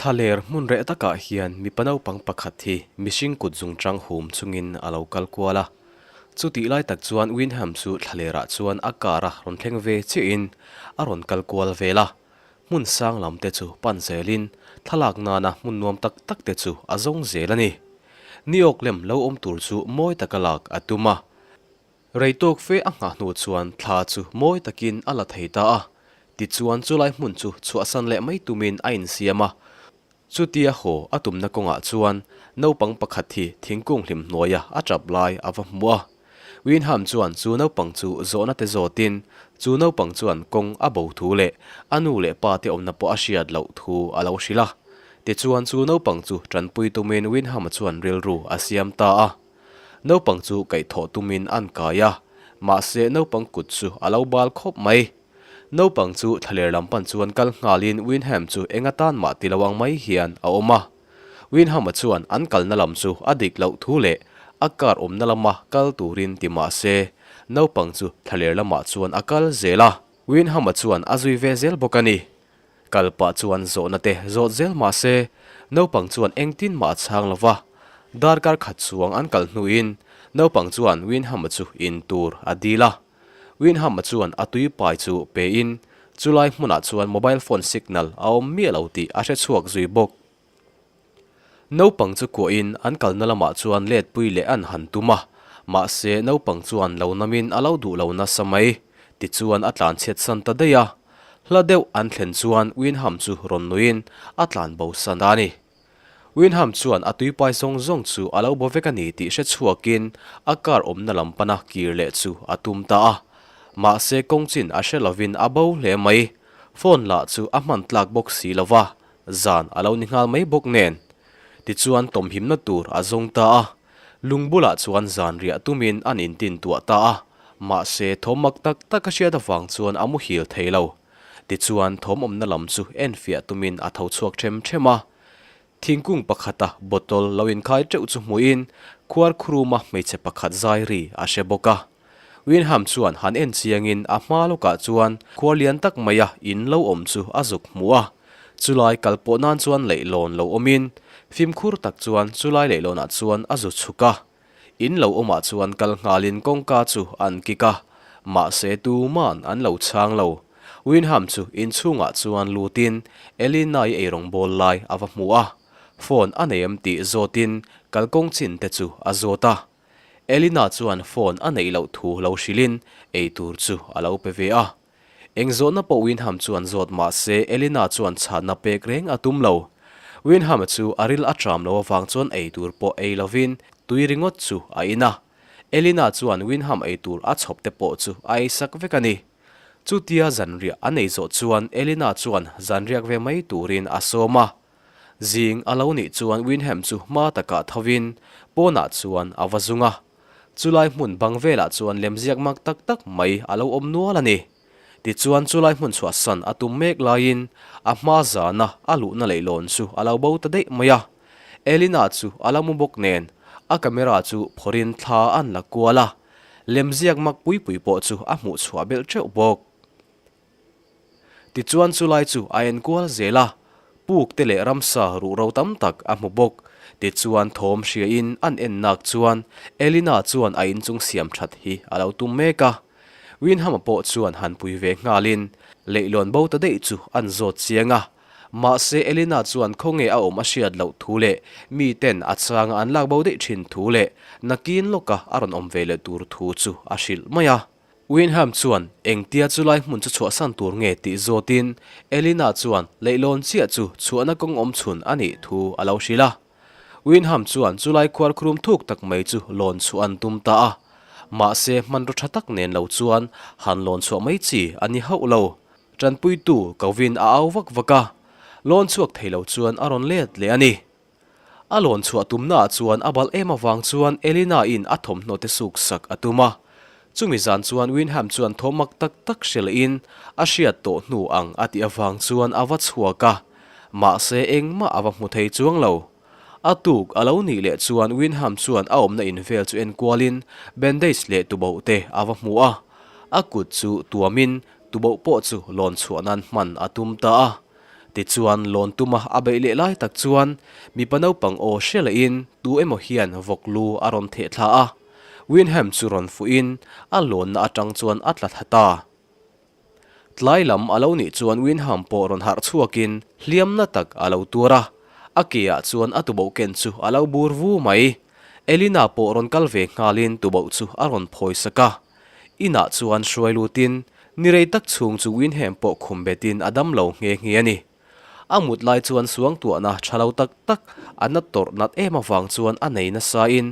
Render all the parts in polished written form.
Thlaler hmun reh takah hian mipa naupang pakhat hi mihring kut zungchang hum chungin a lo kal kual a. Chutih lai tak chuan Winham chu thlalerah chuan a car a rawn thleng ve chiahin a rawn kal kual vel a. Hmun sang lam te chu pan zelin thlalak nana hmun nuam tak tak te chu a zawng zel a ni. Ni awk lem lo awm tur chu mawi taka lak a tum a. Rei tawk fe a nghah hnu chuan thla chu mawi takin a la thei ta a, tichuan chulai hmun chu chhuahsan leh mai tumin a insiam a. Chutia haw a tumna kawngah chuan naupang pakhat hi thingkung hlim hnuaia a tap lai a va hmu a. Winham chuan chu naupang chu zawhna te zawtin chu naupang chuan kawng a bo thu leh a nu leh pa te awmna pawh a hriat loh thu a lo hrilh a. Tichuan chu naupang chu tanpui tumin Winham-a chuan rilru a siam ta a. Naupang chu kaihthawh tumin an kai a, mahse naupang kut chu a lo bal khawp mai. Naupang chu thlaler lam pan chuan kal nghalin Winham chu eng atan mah ti lo ang mai hian a awm a. Winham-a chuan an kalna lam chu a dik loh thu leh a car awmna lama kal turin ti mah se, naupang chu thlaler lamah chuan a kal zel a. Winham-a chuan a zui ve zel bawk a ni. Kal pah chuan zawhna te zawt zel mah se, naupang chuan engtin mah a chhang lo va. Darkar khat chuang an kal hnuin naupang chuan Winham-a chu in tur a dil a. Winham-a chuan a tui pai chu pein chulai hmunah chuan mobile phone signal a awm miah lo tih a hre chhuak zui bawk. Naupang chu kuahin an kalna lamah chuan letpui leh an han tum a, mahse naupang chuan lo namin a lo duh lo nasa mai. Tichuan a tlanchhiat san ta daih a. Hla deuh an thlen chuan Winham chu rawn nuiin a tlan bo san a ni. Winham chuan a tuipai zawng zawng chu a lo bo vek a ni tih hre chhuakin a car awmna lam pana kir leh chu a tum ta a. Mahse kawngchin a hre lovin a bo hle mai. Phone lah chu a hman tlak bawk si lo va, Zan a lo ni nghal mai bawk nen. Tichuan tawmhimna tur a zawng ta a. Lung bulah chuan zan riah tumin an intin tuah ta a. Mahse thawm mak tak tak a hriat avang chuan a muhil thei lo. Tichuan thawm awmna lam chu enfiah tumin a tho chhuak them them a. Thingkung pakhata bottle lo inkhai teuh chu hmuhin khuar khuruma hmeichhe pakhat zai ri a hre bawk a. Winham chuan han en chiangin a hma lawkah chuan khuar lian tak maia in lo awm chu a zuk hmu a. Chulai kal pawh nan chuan leihlawn lo awmin fimkhur tak chuan chulai leihlawnah chuan a zu chhuk a. In lo awmah chuan kal nghalin kawngka chu an kik a, mahse tuman an lo chhang lo. Winham chu inchhungah chuan lutin Elina-i eirawngbawl lai a va hmu a. Phone a nei em tih zawtin kalkawng chin te chu a zawt a. Elina chuan phone a neih loh thu lo hrilhin ei tur chu a lo pe ve a. Eng zawhna pawh Winham chuan zawt mah se Elina chuan chhanna pek reng a tum lo. Winham-a chu a ril a ṭam lo avang chuan ei tur pawh ei lovin tui ringawt chu a in a. Elina chuan Winham ei tur a chhawp te pawh chu a ei sak vek a ni. Chutia zanriah a nei zawh chuan Elina chuan zanriak ve mai turin a sawm a. Zing a lo nih chuan Winham chu hma takah thovin pawnah chuan a va zung a. Chulai hmun bang velah chuan lemziak mak tak tak mai a lo awm nual a ni. Tichuan chulai hmun chhuahsan a tum mek laiin a hma zana a luhna leihlawn chu a lo bo ta daih mai a. Elina chu a la mu bawk nen a camera chu phawrhin thla an la kual a. Lemziak mak pui pui pawh chu a hmuh chhuah belh teuh bawk. Tichuan chulai chu a enkual zel a, puk te leh ramsa ruhro tam tak a hmu bawk. Tichuan thawm hriain an en nak chuan Elina chuan a inchung siam that hi a lo tum mek a. Winham-a pawh chuan han pui ve nghalin leihlawn bo ta daih chu an zawt chiang a. Mahse Elina chuan khawnge a awm a hriat loh thu leh miten a changa an lak bo daih thin thu leh nakin lawka a rawn awm ve leh tur thu chu a hrilh mai a. Winham chuan engtia chulai hmun chu chhuahsan tur nge tih zawtin Elina chuan leihlawn chiah chu chhuahna kawng awm chhun a nih thu a lo hrilh a. Winham chuan chulai khuarkhurum thuk tak mai chu lawn chhuah an tum ta a. Mahse hmanraw tha tak nen lo chuan han lawn chhuah mai chi a ni hauh lo. Tanpuitu Kovin a au vak vak a. Lawn chhuak thei lo chuan a rawn let leh a ni. A lawn chhuah tumnaah chuan a balh em avang chuan Elina-in a thawmhnaw te suk sak a tum a. Chumi zan chuan Winham chuan thaw mak tak tak hre lehin a hriat tawh hnu ang a tih avang chuan a va chhuak a. Mahse engmah a va hmu thei chuang lo. A tuk a lo nih leh chuan Winham chuan a awmna in vel chu enkualin bandage leh tuboh te a va hmu a. A kut chu tuamin tuboh pawh chu lawn chhuah nan hman a tum ta a. Tichuan lawn tuma a beih leh lai tak chuan mipa naupang aw hre lehin tu emaw hian vawk lu a rawn theh thla a. Winham chu rawn fuhin a lawnna atang chuan a tla thla ta. Tlai lam a lo nih chuan Winham pawh rawn harh chhuakin hliamna tak a lo tuar a, a ke ah chuan a tuboh ken chu a lo bur vu mai. Elina pawh rawn kal ve nghalin tuboh chu a rawn phawi sak a. Inah chuan hruai lutin ni rei tak chhung chu Winham pawh khum betin a dam lo nghe nghe a ni. A mut lai chuan suangtuahna tha lo tak tak a na tawrh nat em avang chuan a nei nasain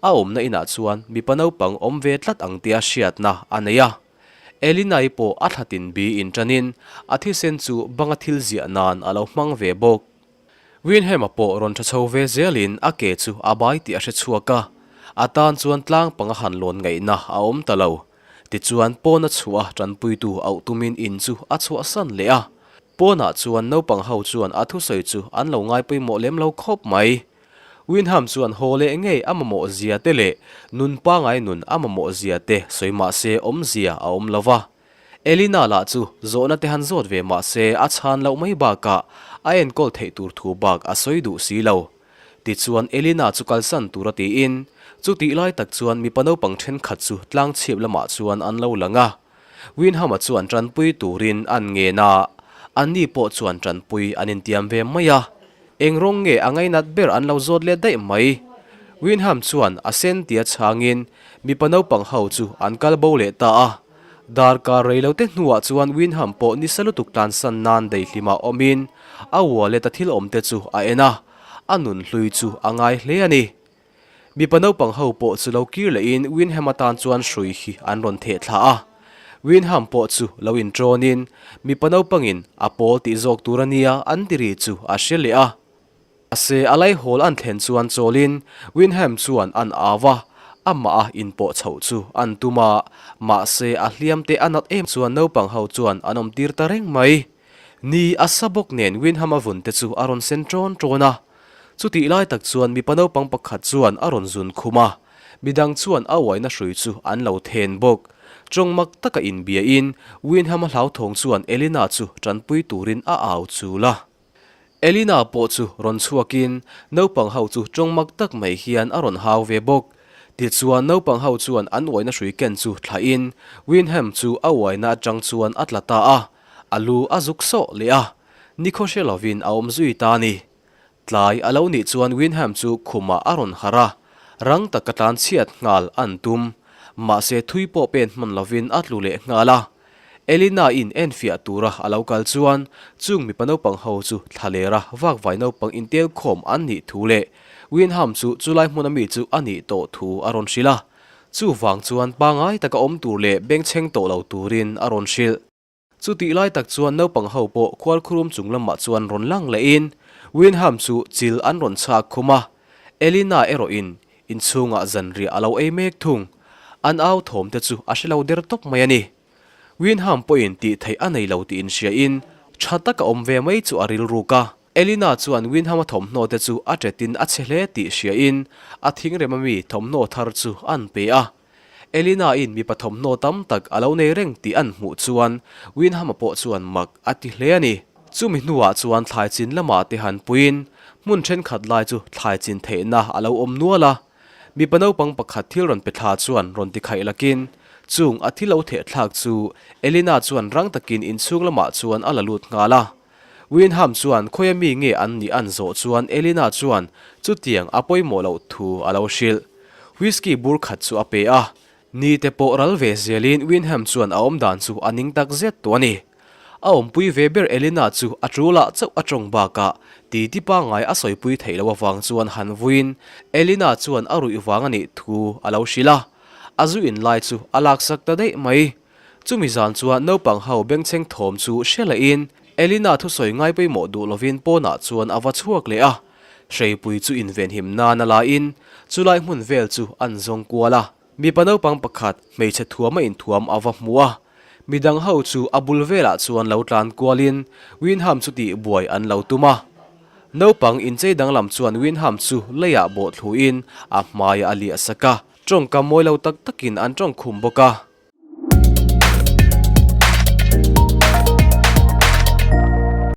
a awmna inah chuan mipa naupang awm ve tlat ang tia hriatna a nei a. Elinai pawh a thlatin bi inṭanin a thisen chu banga thil ziah nan a lo hmang ve bawk. Winham-a pawh rawn ṭha chho ve zelin a ke chu a bai tih a hre chhuak a, a tan chuan tlang panga han lawn ngaihna a awm ta lo. Tichuan pawna chhuah a ṭanpuitu auh tumin in chu a chhuahsan leh a. Pawnah chuan naupang ho chuan a thusawi chu an lo ngai pawimawh lem lo khawp mai. Winham chuan haw leh ngei a mamawh zia te leh nun pangai nun a mamawh zia te sawi mah se awmzia a awm lo va. Elina lah chu zawhna te han zawt ve mah se a chhan loh mai bakah a enkawl theih tur thu bak a sawi duh si lo. Tichuan Elina chu kalsan tur a tiin chutih lai tak chuan mipa naupang thenkhat chu tlangchhip lamah chuan an lo lang a. Winham-a chuan tanpui turin an ngen a, anni pawh chuan tanpui an intiam ve mai a. Eng rawng nge a ngainat ber an lo zawt let daih mai. Winham chuan a sen tia chhangin mipa naupang ho chu an kal bo leh ta a. Darkar rei lo te hnuah chuan Winham pawh nisa lutuk tlansan nan daihlimah awmin a wallet a thil awm te chu a en a, a nun hlui chu a ngai hle a ni. Mipa naupang ho pawh chu lo kir lehin Winham atan chuan hrui hi an rawn theh thla a. Winham pawh chu lo inṭawnin mipa naupangin a pawl tih zawk tur a nia an ti ri chu a hre leh a. Mahse a laihawl an thlen chuan chawlin Winham chuan an au a, amah a inpawh chhoh chu an tum a, mahse a hliam te a nat em chuan naupang ho chuan an awm tir ta reng mai. Ni a sa bawk nen Winham a vun te chu a rawn sen ṭawn ṭawn a. Chutih lai tak chuan mipa naupang pakhat chuan a rawn zun khum a, midang chuan a uaina hrui chu an lo then bawk. Tawng mak taka inbiain Winham-a hlauthawng chuan Elina chu tanpui turin a au chul a. Elina pawh chu rawn chhuakin naupang ho chu tawng mak tak mai hian a rawn hau ve bawk. Tichuan naupang ho chuan an uaina hrui ken chu thlahin Winham chu a uaina atang chuan a tla ta a, a lu a zuk sawh leh a. Nikhaw hre lovin a awm zui ta a ni. Tlai a lo nih chuan Winham chu khumah a rawn harh a, rang taka tlan chhiat nghal an tum. Mahse thui pawh pen hman lovin a tlu leh nghal a. Elina in enfiah tura a lo kal chuan chung mipa naupang ho chu thlalera vakvai naupang intel khawm an nih thu leh Winham chu chulai hmuna mi chu a nih tawh thu a rawn hrilh a. Chuvang chuan pangai taka awm tur leh bengchheng tawh lo turin a rawn hrilh. Chutih lai tak chuan naupang ho pawh khualkhurum chung lamah chuan rawn lang lehin Winham chu chil an rawn chhak khum a, Elina erawhin inchhungah zanriah a lo ei mek thung. An au thawm te chu a hre lo der tawp mai a ni. Winham pawhin tih theih a nei lo tih inhriain tha taka awm ve mai chu a rilruk a. Elina chuan Winham-a thawmhnaw te chu a ṭetin a chhe hle tih hriain a thingrem ami thawmhnaw thar chu an pe a. Elina-in mipa thawmhnaw tam tak a lo nei reng tih an hmuh chuan Winham-a pawh chuan mak a ti hle a ni. Chumi hnuah chuan thlai chin lamah te han puiin hmun thenkhat lai chu thlai chin theihna a lo awm nual a. Mipa naupang pakhat thil rawn pe thla chuan rawn ti khaih lakin chung a thil lo theh thlak chu Elina chuan rang takin inchhung lamah chuan a la lut nghal a. Winham chuan khawia mi nge an nih an zawh chuan Elina chuan chutiang a pawimawh loh thu a lo hrilh. Whisky bur khat chu a pe a, ni te pawh ral ve zelin Winham chuan a awmdan chu a ning tak zet tawh a ni. A awmpui ve ber Elina chu a tulah chauh a tawng bakah titi pangngai a sawipui theih loh avang chuan han vuiin Elina chuan a ruih vang a nih thu a lo hrilh a, a zu in lai chu a laksak ta daih mai. Chumi zan chuan naupang ho bengchheng thawm chu hre lehin Elina thusawi ngai pawimawh duh lovin pawnah chuan a va chhuak leh a. Hreipui chu invenhim nan a lain chulai hmun vel chu an zawng kual a. Mipa naupang pakhat hmeichhe thuama inthuam a va hmu a. Midang ho chu a bul velah chuan lo tlan kualin Winham chu tih buai an lo tum a. Naupang inchei danglam chuan Winham chu leiah bawhthluin a hmaiah a liah sak a. Tawngka mawi lo tak takin an tawng khum bawk a.